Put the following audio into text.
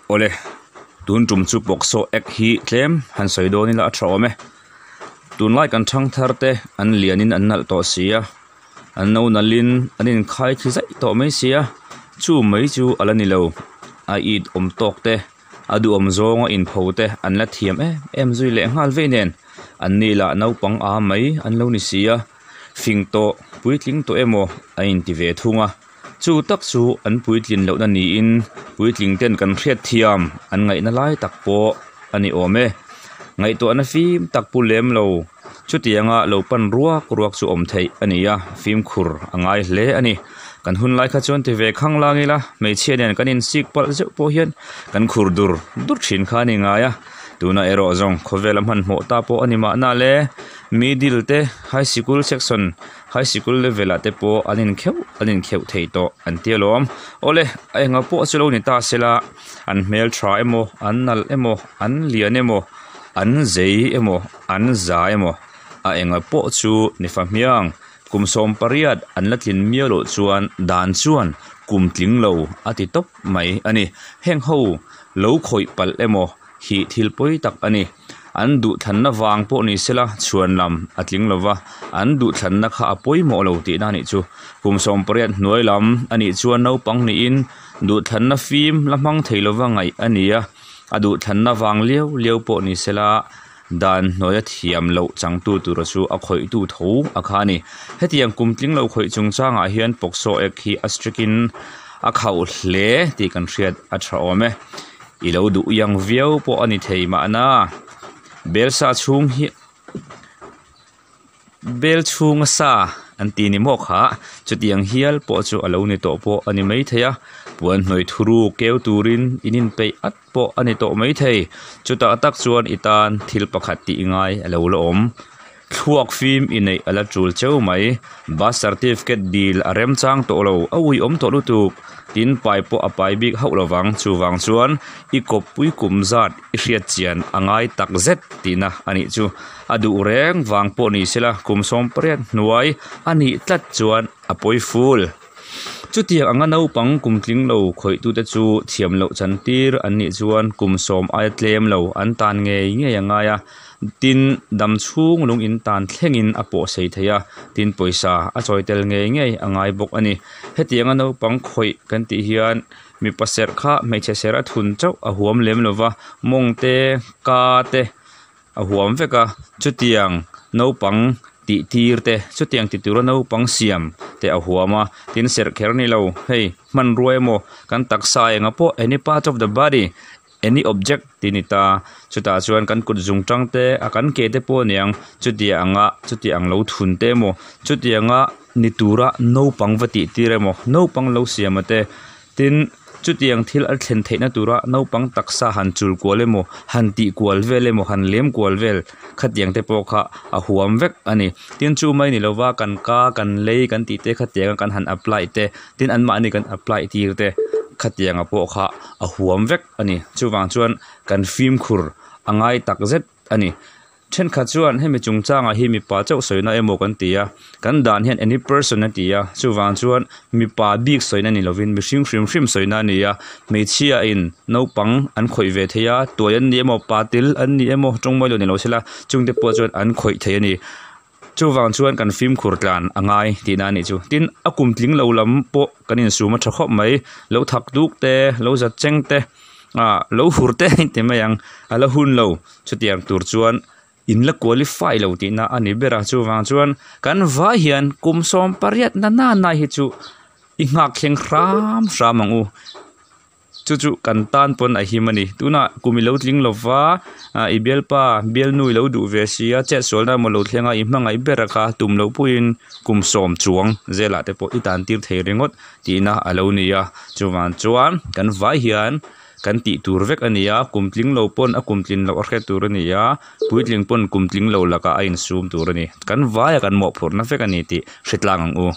Awle, tun tum chu POCSO Act hi tlem han sawi dawn ila a tha awm e. Tunlai kan thangthar te an lianin an nalh tawh si a, an no nalhin an inkhai thi zaih tawh mai si a, chu mai chu a la ni lo. A it awm tawk te, a duhawm zawnga inpho te an la thiam em em zui leh nghal vei nen, an ni lah naupang a mai an lo ni si a, fing tawh, puitling tawh emaw a inti ve thung a. Chu tak chu an puitlin lohna niin puitling ten kan hriat thiam an ngaihna lai tak pawh a ni awm e. Ngaihtuahna fim tak pu lem lo chutianga lo pan ruak ruak chu awm theih a ni a, fimkhur a ngai hle a ni. Kan hun lai kha chuan ti ve khang lang ila hmeichhia nen kan insik palh zeuh pawh hian kan khur dur dur thin kha a ni ngai a. Tuna erawh zawng khawvela hmanhmawh ta pawh a ni mahna le. Middle te high sikul section High sikul level ah te pawh an inkheuh an inkheuh thei tawh an ti alawm. Awle, a enga pawh chu lo ni ta sela, an hmel tha emaw, an nalh emaw, an lian emaw, an zei emaw, an za emaw, a enga pawh chu ni fa hmiang. Kum 18 an la tlin miau loh chuan dan chuan kum tling lo a ti tawp mai a ni. Heng ho lo khawih palh emaw hi thil pawi tak a ni. An duhthlanna vang pawh ni sela chhuan lam a tling lo va, an duhthlanna kha a pawimawh lo tihna a nih chu. Kum 18 hnuai lam a nih chuan naupang niin duhthlanna fim la hmang thei lova ngaih a ni a, a duhthlanna vang liau liau pawh ni sela dan hnuaia thiam loh changtu tura chu a khawihtu tho a kha a ni. Hetiang kum tling lo khawih chungchangah hian POCSO Act hi a strict in a khauh hle tih kan hriat a tha awm e. I lo duh iang viau pawh a ni thei mahna bel sa chhung hi bel chhunga sa an ti ni maw kha chutiang hial pawh chu a lo ni tawh pawh a ni maithei a puan hnuai thuru keu turin in inpeih at pawh a ni tawh maithei chutah tak chuan i tan thil pakhat tih ngai a lo la awm. Thluak fim i neih a la tul cheu mai. Birth certificate dil a remchang tawh lo, a ui awm tawh lutuk. Tin pai pawh a pai bik hauh lovang. Chuvang chuan i kawppui kum zat i hriat chian a ngai tak zet tihna a nih chu. A duh reng vang pawh ni sela kum 18 hnuai a nih tlat chuan a pawi ful. Chutiang anga naupang kum tling lo khawihtute chu thiam loh chantir an nih chuan kum 10 aia tlem lo an tan ngei ngei a ngai a. Tin, dam chhung lung in tan thlengin a pawh sei thei a, tin pawisa a chawi tel ngei ngei a ngai bawk a ni. Hetianga naupang khawih kan tih hian mipa serh kha hmeichhe serh a thun chauh a huam lem lo va, mawng te, ka te a huam vek a, chutiang naupang tih tir te, chutiang ti tura naupang siam te a huam a, tin serh kher ni lo, hei hmanrua emaw kan taksa enga pawh any part of the body any object tih a ni ta chutah chuan kan kut zung tang te a kan ke te pawh a niang chutiang anga chutiang ang lo thun te emaw chutiang a ni tura naupang va tih tir emaw naupang lo siam a te tin chutiang thil a thlen theihna tura naupang taksa han chul kual emaw han tih kual vel emaw han lem kual vel khatiang te pawh kha a huam vek a ni tin chu mai ni lova kan ka kan lei kan tih te khatiang a kan han apply te tin anmahni kan apply tir te khatiang a pawh kha a huam vek a ni chuvang chuan kan fimkhur a ngai tak zet a ni thenkhat chuan hemi chungchangah hi mipa chauh sawina emaw kan ti a kan dan hian any person a ti a chuvang chuan mipa bik sawina ni lovin mihring hrim hrim sawina a ni a hmeichhia in naupang an khawih ve thei a tuai an ni emaw patil an ni emaw tawngmai lo ni lo sela chungte pawh chuan an khawih thei a ni. Chuvang chuan kan fimkhur tlan a ngai tihna a nih chu. Tin, a kum tling lo lam pawh kan insum a tha khawp mai. Lo thak duk te, lo zat cheng te, ah lo hur te ti mai ang. A la hun lo. Chutiang tur chuan in la qualify lo tihna a ni ber a. Chuvang chuan kan vai hian kum 18 na na na hi chu i nghak thleng hram hram ang u. Chu chu kan tan pawn a him a ni. Tunah kum i lo tling lo va, ah i bialpa bialnu i lo duh ve si a, chetsualna emaw lo thleng a, i hmangaih ber a kha tum loh puiin kum 10 chuang zelah te pawh i tan tir thei ringawt tihna a lo ni a. Chuvang chuan kan vai hian kan tih tur vek a ni a, kum tling lo pawn a kum tlin loh a hre tur a ni a, puitling pawn kum tling lo lakah a insum tur a ni. Kan vaia kan mawhphurhna vek a ni tih hre tlang ang u.